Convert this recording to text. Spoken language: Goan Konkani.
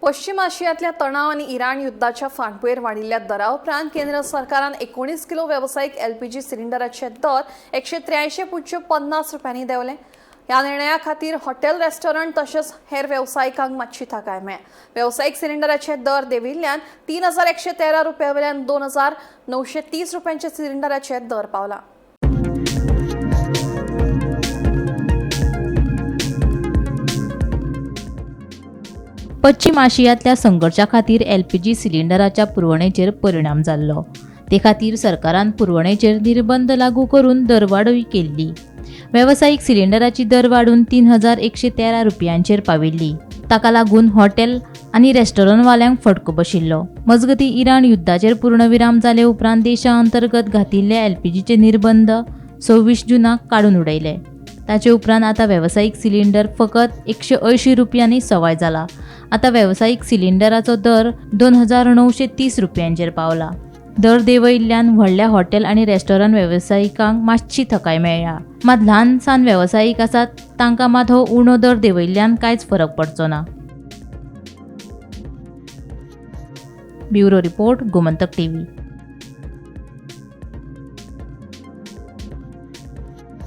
पश्चिम आशियांतल्या तणाव आनी इराण युद्धाच्या फाटभुंयेर वाडिल्ल्या दरा उपरांत केंद्र सरकारान 19 किलो वेवसायीक एलपीजी सिलिंडराचे दर 183.50 रुपयांनी देंवले. ह्या निर्णया खातीर हॉटेल, रेस्टॉरंट तशेंच हेर वेवसायिकांक मातशी थाकाय मेळ्ळ्या. वेवसायीक सिलिंडराचे दर देंविल्ल्यान 3113 रुपया वयल्यान 2930 रुपयांचे सिलिंडराचे दर पावला. पश्चिम आशियांतल्या संघर्शा खातीर एलपीजी सिलिंडराच्या पुरवणेचेर परिणाम जाल्लो. ते खातीर सरकारान पुरवणेचेर निर्बंध लागू करून दरवाडूय केल्ली. वेवसायीक सिलिंडराची दर वाडून 3113 रुपयांचेर पाविल्ली. ताका लागून हॉटेल आनी रेस्टॉरंटवाल्यांक फटको बशिल्लो. मजगतीं, इराण युद्धाचेर पूर्णविराम जाले उपरांत देशा अंतर्गत घातिल्ले एलपीजीचे निर्बंध 26 जुनाक काडून उडयले. ताचे उपरांत आतां वेवसायीक सिलिंडर फकत 180 रुपयांनी सवाय जाला. आतां वेवसायीक सिलिंडराचो दर 2930 रुपयांचेर पावला. दर देंवयिल्ल्यान व्हडल्या हॉटेल आनी रेस्टॉरंट वेवसायिकांक मातशी थकाय मेळ्ळ्या. मात ल्हान सान वेवसायीक आसात तांकां मात हो उणो दर देंवयिल्ल्यान कांयच फरक पडचो ना. Bureau report, Gomantak TV.